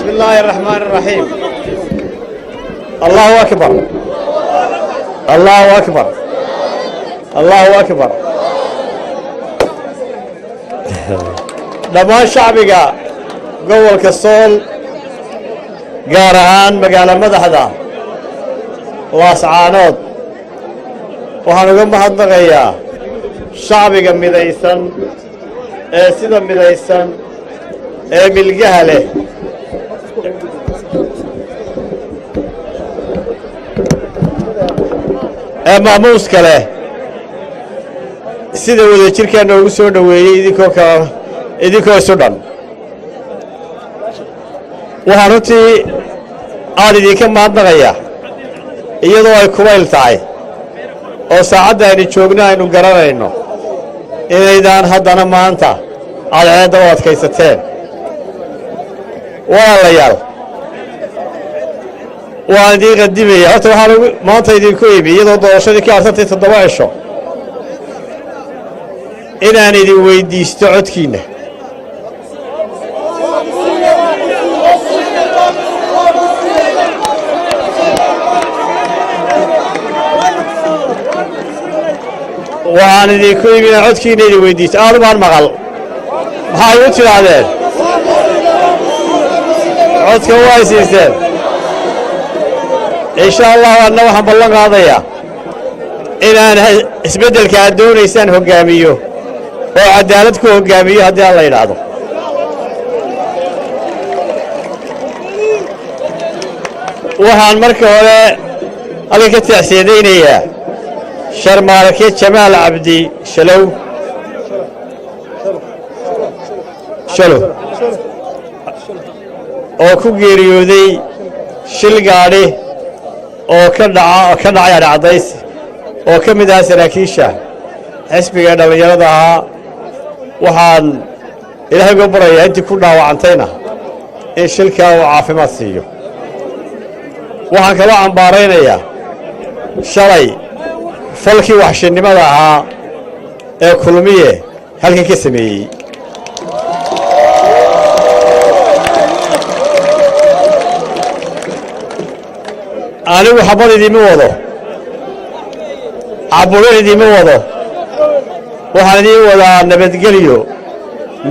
بسم الله الرحمن الرحيم. الله أكبر، الله أكبر، الله أكبر. Dhammaan shacbiga gobolka Sool, gaar ahaan magaalo madaxda Laascaanood, waxaan uga mahadnaqayaa shacbiga midaysan ee sida midaysan ee milgaha leh ee maamuuska leh sida wadajirkaa noogu soo dhoweeyey idinkoo ka idinkoo isu dhan. Waxaan runtii aan idinka mahadnaqayaa, iyadoo ay kulayl tahay oo saacadda aynu joogno aynu garanayno, inaydaan haddana maanta cadceedda u adkaysateen. Walaalayaal, waan idiin qadimaya. Horta waxaan maanta idinku imi, iyadoo doorashadii ka harsantay 7 cisho, inaan idin weyddiisto codkiinna. Waxaan idinku imi inaan codkiinna idin weydiisto. Aadu baan maqal, maxaa igu tidhaahdeen? Codka waa siiseen, insha Allahu. Anna waxaan ballan qaadayaa inaan isbeddelka aad doonaysaan hoggaamiyo oo caddaalad ku hoggaamiyo, haddii aan la yidhaahdo. Waxaan marka hore halkan ka tacsiidaynayaa Sharmaarake Jamaal Cabdi Shalow Shalow oo ku geeriyooday shil gaadhi oo ka dhaca ka dhacay Adhacadays, oo ka mid ahaa saraakiisha xisbiga ee dhallinyarada ahaa. Waxaan Ilaahay uga barayaa intii ku dhaawacantayna in shilkaa uu caafimaad siiyo. Waxaan kaloo cambaaraynayaa shalay falkii waxshinnimada ahaa ee Kulmiye halkan ka sameeyey. Anigu xabad idiima wado, caburin idiima wado. Waxaan idiin wadaa nabadgelyo,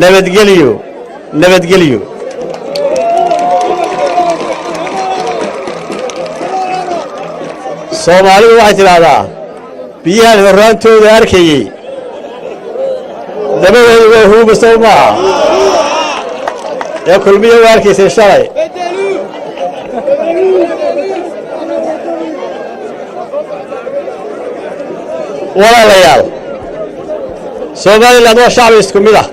nabadgelyo, nabadgelyo. Soomaalidu waxay tidhaahdaa, biyahan horraantooda arkayey dabadoodu waa huuba, sow maaha? Ee Kulmiya waa arkaysay shalay. Walaalayaal, Somaliland waa shacbi isku mid ah,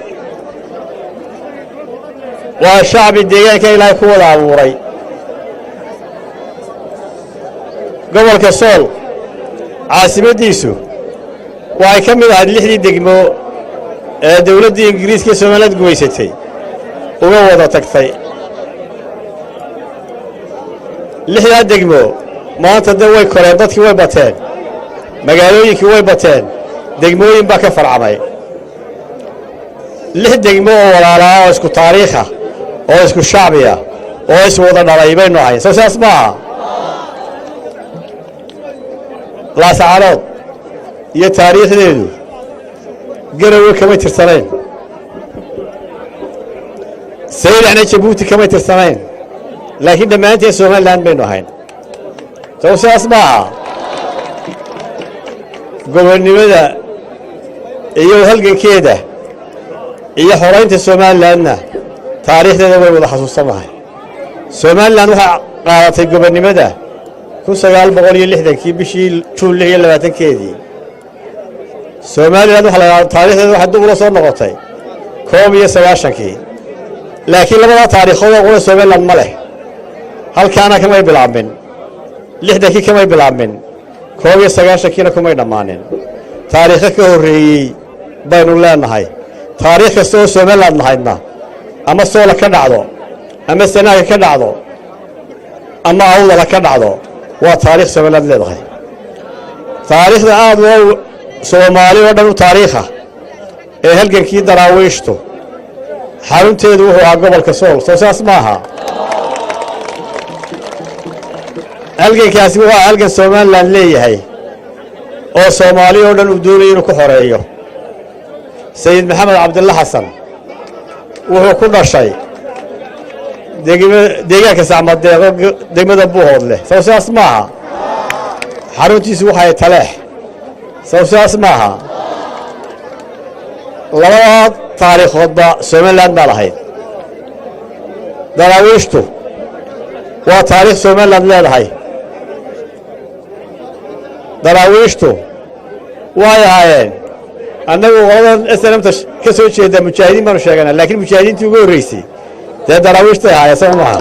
waa shacbi deegaanka Ilaahay ku wada abuuray. Gobolka Sool caasimaddiisu waxay ka mid ahayd lixdii degmo ee dawladdii Ingiriiska Somaliland gumaysatay uga wada tagtay. Lixdaa degmo maanta de way koreen, dadkii way bateen, magaalooyinkii way bateen, degmooyin baa ka farcamay. Lix degmo oo walaalaa oo isku taariikha oo isku shacbiya oo iswada dhalay baynu ahayn, soo sidaas maaha? Laascaanood iyo taariikhdeedu Garowe kamay tirsanayn, Saylacna Jabuuti kamay tirsanayn, laakiin dhammaanteen Somaliland baynu ahayn, soo sidaas maaha? Gobonnimada iyo halgankeeda iyo xoraynta Somalilandna taariikhdeeda way wada xasuusanahay. Somaliland waxay qaadatay gobonnimada 1960-kii, bishii Juun 26-keedii. Somaliland waxa la taarikhdeeda waxay dib ula soo noqotay 91-kii, laakiin labadaa taariikhood oo qura Somaliland ma leh. Halkaana kamay bilaabmin, 60-kii kamay bilaabmin, 91-kiina kumay dhammaanin. Taariikho ka horreeyey baynu leenahay. Taariikh kasta oo Somaliland lahaydna, ama Soola ka dhacdo, ama Sanaaga ka dhacdo, ama Awdala ka dhacdo, waa taariikh Somaliland leedahay. Taariikhda aad loo Soomaali oo dhan u taariikha ee halgankii Daraawiishtu xarunteedu wuxuu ahaa gobolka Sool, soo saas ma aha? Halgankaasi waa halgan Somaliland leeyahay oo Soomaali oo dhan uu doonaya inuu ku xoreeyo. Sayid Maxamed Cabdilla Xasan wuxuu ku dhashay deegaanka Sacmadeeqo, degmada Buuhoodleh. Saw sidaas maaha? Xaruntiisu waxay Taleex. Saw sidaas maaha? Labada taariikhoodba Somaliland baa lahayd. Daraawiishtu waa taariikh Somaliland leedahay. Daraawiishtu way ahaayeen, annagu qoladan SNMta ka soo jeeda mujaahidiin baanu sheeganaa, laakiin mujaahidiintii ugu horreysay dee daraawiishtay ahaayeen, soo maaha?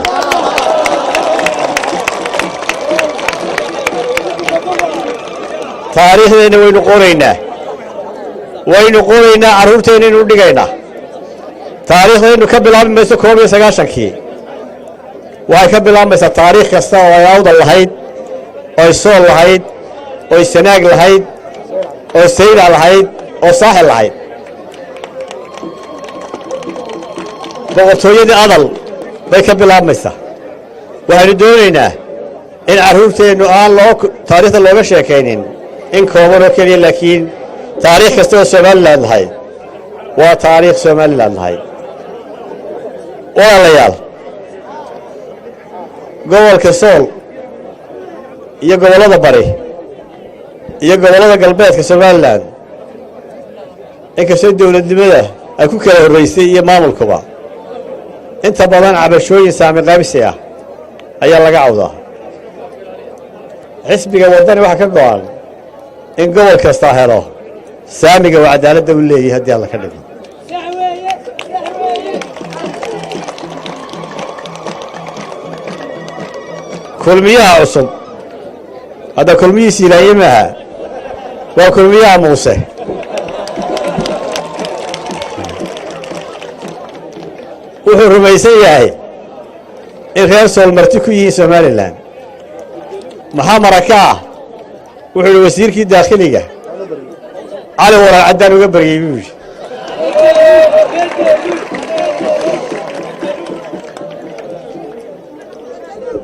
Taariikhdeenna waynu qoraynaa, waynu qoraynaa, carruurteennaynu u dhigaynaa. Taariikhdaynu ka bilaabi mayso 91-kii, waxay ka bilaabmaysaa taariikh kasta oo ay Awdal lahayd, oy Sool lahayd, oy Sanaag lahayd, oo Sayla lahayd, oo Saaxil lahayd. Boqortooyadii Adal bay ka bilaabmaysaa. Waxaynu doonaynaa in carruurteennu aan loo taariikhda looga sheekaynin in kooban oo keliya, laakiin taariikh kasta oo Somaliland lahayd waa taariikh Somaliland lahayd. Walaalayaal, gobolka Sool iyo gobollada bari iyo gobollada galbeedka Somaliland, inkastoo dowladnimada ay ku kala horraysay iyo maamulkuba, inta badan cabashooyin saami qaybsi ah ayaa laga cawdaa. Xisbiga Waddani waxaa ka go'an in gobol kastaa helo saamiga uu cadaaladda u leeyahay haddii Alla ka dhigo. Kulmiyaha cusub hadda kulmiyihiisi ilaaye maaha, waa kulmiyaha Muuse. Wuxuu rumaysan yahay in reer Sool marti ku yihiin Somaliland. Maxaa maraka ah? Wuxuu yidhi wasiirkii daakhiliga Cali Waran Caddaan uga baryey, buu yidhi.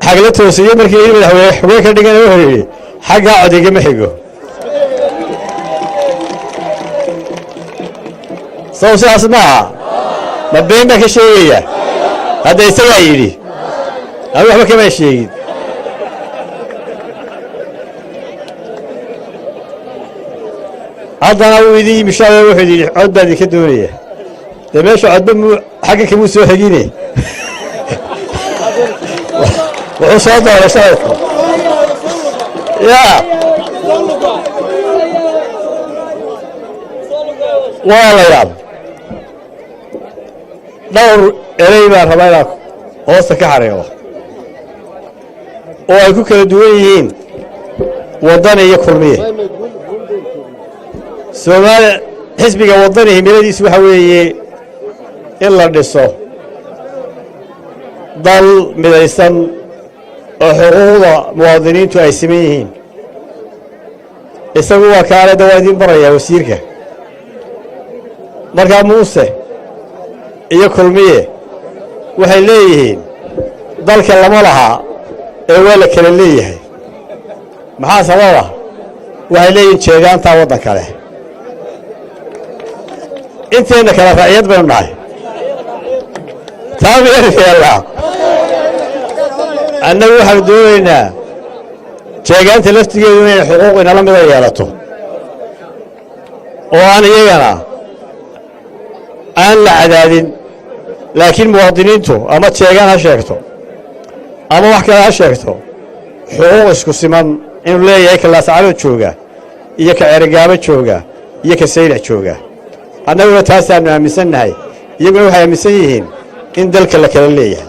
Xagla Toosiye markii yidhi madaxweyne xogeen ka dhigana, wuxuu yidhi xaggaa cod igama xigo. Sow sidaas maaha? Ma been baan ka sheegaya? Hadda isagaa yidhi, anu waxba kamaan sheegin. Haddana wuu idin yimi shalay, wuxuu yidhi cod baan idinka doonaya. Dee meesha codba muu xagga kamuu soo xigine, wuxuu soo doonay shalayto ya. Walaalayaal, dhowr erey baan rabaa inaan hoosta ka xariiqo oo ay ku kala duwan yihiin Waddani iyo Kulmiye. Soomaali xisbiga Waddani himiladiisu waxa weeye in la dhiso dal midaysan oo xuquuqda muwaadiniintu ay siman yihiin. Isagu waa kaaleda, waa idiin barayaa wasiirka. Markaa Muuse iyo Kulmiye waxay leeyihiin dalka lama lahaa ee waa la kala leeyahay. Maxaa sababa? Waxay leeyihiin jeegaantaa waddanka leh, inteenna kala raaciyad baynu nahay. Taa miyaynu yeellaa? Annagu waxaanu doonaynaa jeegaanta laftigeedu inay xuquuq inala mida yeelato oo aan iyagana aan la cadaadin, laakiin muwaadiniintu ama jeegaan ha sheegto ama wax kale ha sheegto, xuquuq isku siman inuu leeyahay ka Laascanood jooga iyo ka Ceerigaabo jooga iyo ka Saylac jooga. Annaguna taasaannu aaminsannahay, iyaguna waxay aaminsan yihiin in dalka la kala leeyahay.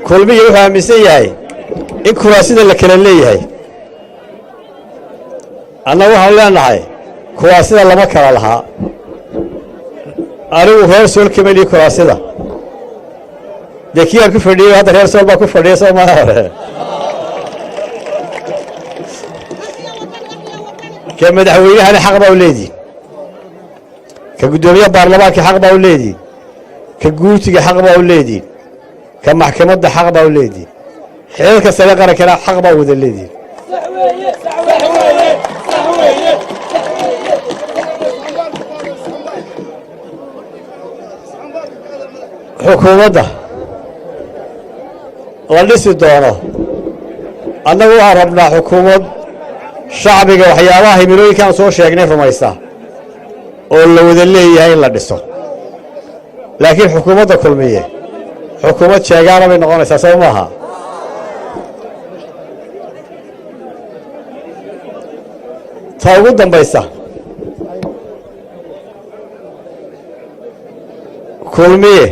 Kulmiya wuxuu aaminsan yahay in kuraasida la kala leeyahay. Annagu waxaanu leenahay kuraasida lama kala lahaa. Anigu reer Sool kama lihi kuraasida, dee kii aan ku fadhiyey hadda reer Sool baa ku fadhiya, soo maa hore? Ka madaxweynahana xaq baa u leedihin, ka guddoomiyaha baarlamaanka xaq baa u leedihin, ka guurtiga xaq baa u leedihin, Ka maxkamadda xaq baa u leedihin, xilalka sare qarankana xaq baa wada leedihin. Xukuumadda la dhisi doono, annagu waxaan rabnaa xukuumad shacbiga waxyaabaha himilooyinkaan soo sheegnay rumaysa oo la wada leeyahay in la dhiso. Laakiin xukuumadda Kulmiye xukuumad sheegaana bay noqonaysaa, soo maaha? Ta ugu dambaysa, Kulmiye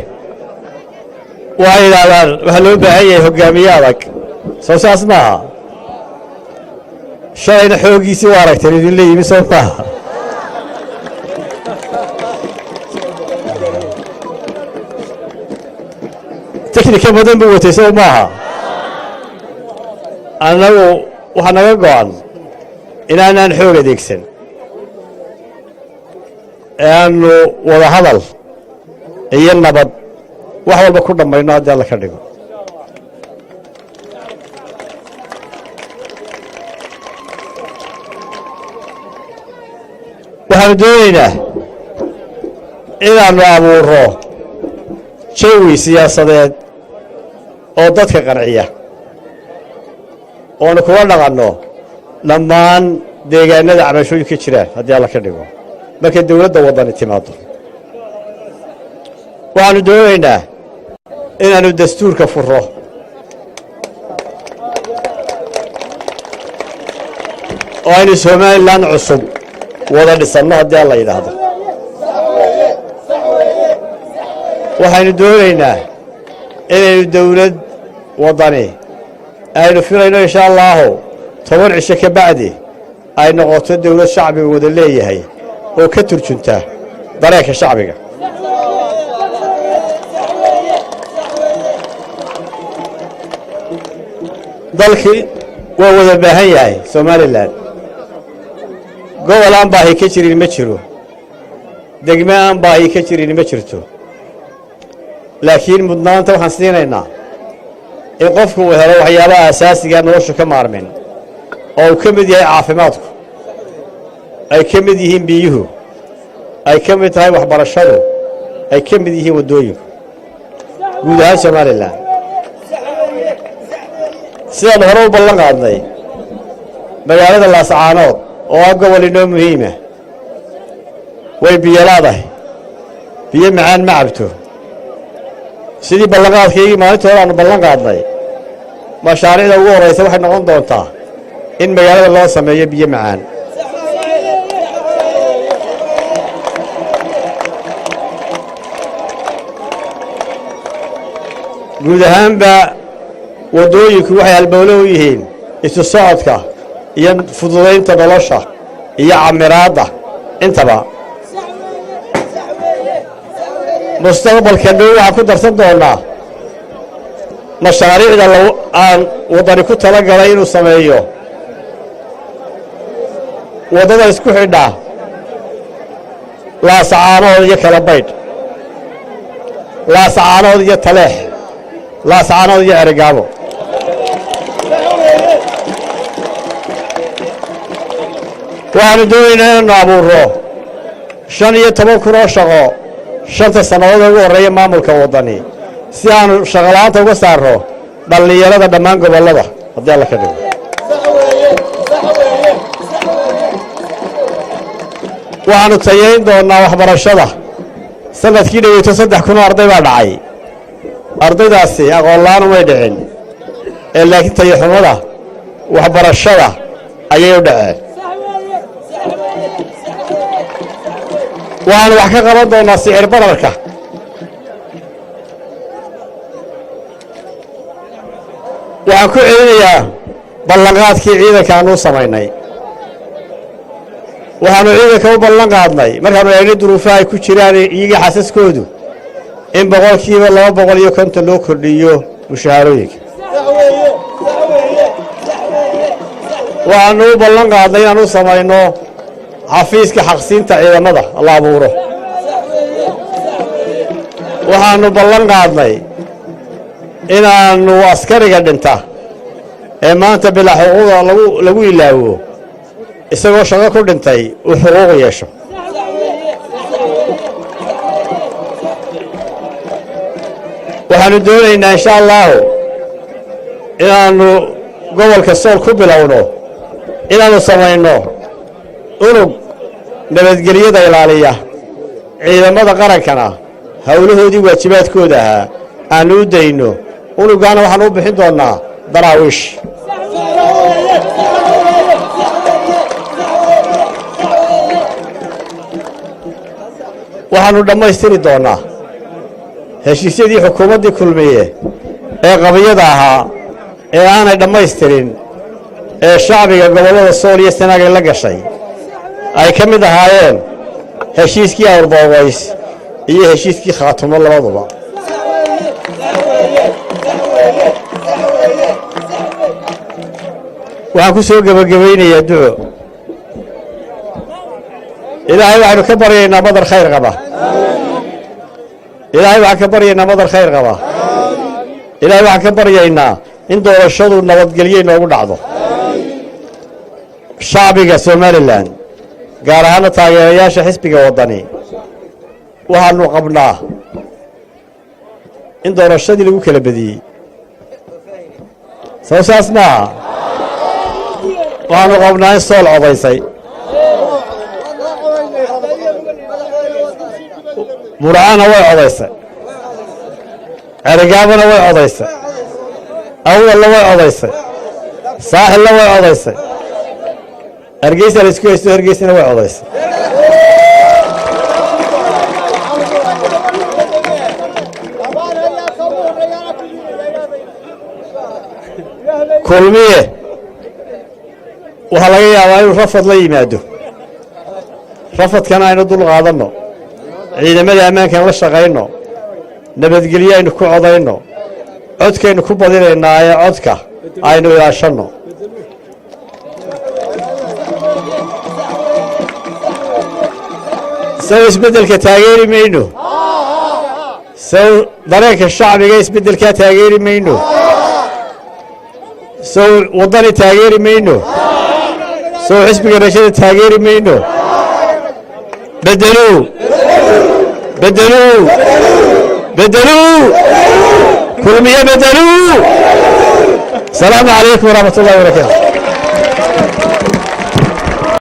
waxay yidhaahdaan waxaa loo baahan yahay hoggaamiye adag, soo saas maaha? Shalayna xooggiisii u aragteen idinla yimi, soo maaha? Teknika badan buu watay, soo maaha? Annagu waxaa naga go'an inaanaan xoog adeegsan ee aanu wada hadal iyo nabad wax walba ku dhammayno, haddii Alla ka dhigo. Waxaanu doonaynaa inaannu abuuro jawi siyaasadeed oo dadka qanciya, oonu kula dhaqanno dhammaan deegaanada cabashooyinka ka jiraan, haddii Alla ka dhigo, markay dawladda waddani timaaddo. Waxaanu doonaynaa inaannu dastuurka furo oo aynu Somalilan cusub wada dhisanno, haddii Alla yidhaahdo. Waxaynu doonaynaa inaynu dawlad waddani aynu filayno, insha allaahu, 10 cisho ka bacdi ay noqoto dawlad shacbiga wada leeyahay oo ka turjunta dareenka shacbiga. Dalkii waa wada baahan yahay. Somalilan gobol aan baahi ka jirin ma jiro, degme aan baahi ka jirin ma jirto, laakiin mudnaanta waxaan siinaynaa in qofku uu helo waxyaabaha asaasiga noloshu ka maarmin, oo uu ka mid yahay caafimaadku, ay ka mid yihiin biyuhu, ay ka mid tahay waxbarashadu, ay ka mid yihiin waddooyinku guud ahaan Somalilan. Sidaan hore u ballan qaadnay, magaalada Laascaanood oo ah gobol inoo muhiima way biyolaadahay, biyo macaan ma cabto. Sidii ballanqaadkaygii maalinta hore aanu ballan qaadnay, mashaariicda ugu horraysa waxay noqon doontaa in magaalada loo sameeyo biyo macaan. Guud ahaanba waddooyinku waxay halbowlo u yihiin isu socodka iyo fududaynta nolosha iyo camiraadda intaba. Mustaqbalka dhow waxaan ku darsan doonaa mashaariicda aan waddani ku tala galay inuu sameeyo waddada isku xidha Laasacaanood iyo Kala Baydh, Laasacaanood iyo Taleex, Laasacaanood iyo Ceerigaabo. Waxaanu doonaynaa inaanu abuurro 15,000 oo shaqo 5ta sannadood ugu horreeya maamulka waddani, si aanu shaqola'aanta uga saarno dhallinyarada dhammaan gobollada, haddii Alla ka dhigo. Waxaanu tayayn doonnaa waxbarashada. Sanadkii dhaweyto 3,000 oo arday baa dhacay. Ardaydaasi aqoon la'aan umay dhicin ee laakiin tayaxumada waxbarashada ayay u dhaceen. Waxaanu wax ka qaban doonnaa sicir bararka. Waxaan ku celinayaa ballanqaadkii ciidanka aanu u samaynay. Waxaanu ciidanka u ballan qaadnay, markaanu eegnay duruufaha ay ku jiraan iyaga xasaskoodu, in 250% loo kordhiyo mushaharooyinka. Waxaanu u ballan qaadnay inaanu u samayno xafiiska xaqsiinta ciidamada la abuuro. Waxaanu ballan qaadnay Inaannu askariga dhinta ee maanta bilaa xuquuqda lagu ilaawo, isagoo shaqo ku dhintay, uu xuquuq yeesho. Waxaannu doonaynaa, insha allaahu, inaannu gobolka Sool ku bilowno inaannu samayno unug nabadgelyada ilaaliya, ciidamada qarankana howlahoodii waajibaadkooda ahaa aannu u dayno. Unuggaana waxaanu u bixin doonnaa Daraawiish. Waxaannu dhammaystiri doonnaa heshiisyadii xukuumaddii Kulmiye ee qabiyada ahaa ee aanay dhammaystirin ee shacbiga gobollada Sool iyo Sanaag ay la gashay, ay ka mid ahaayeen heshiiskii Awrboogays iyo heshiiskii Khaatumo labaduba. Waxaan ku soo gebagabaynayaa duco. Ilaahay waxaynu ka baryaynaa madar khayr qaba. Ilaahay waxaan ka baryaynaa madar khayr qaba. Ilaahay waxaan ka baryaynaa in doorashadu nabadgelyo inoogu dhacdo. Shacbiga Somalilan, gaar ahaana taageerayaasha xisbiga Waddani, waxaanu qabnaa in doorashadii lagu kala badiyey. Saw saas maaha? Waxaanu qabnaa in Sool codaysay, Burcana way codaysay, Cerigaabana way codaysay, Awdalna way codaysay, Saaxilna way codaysay, Hargeysa la isku haysto, Hargeysana way codaysay. Kulmiye waxaa laga yaabaa inuu rafad la yimaado. Rafadkana aynu dul qaadanno, ciidamada ammaankan la shaqayno, nabadgelyo aynu ku codayno. Codkaynu ku badinaynaa ee codka aynu ilaashanno. Sow isbeddelka taageeri mayno? Sow dareenka shacbiga isbeddelkaa taageeri mayno? Sow Waddani taageeri mayno? Sow xisbiga Rashada taageeri mayno? Bedeluu, bedeluu, bedeluu Kulmiye, bedeluu! Asalaamu calaykum waraxmat ullahi wabarakaatu.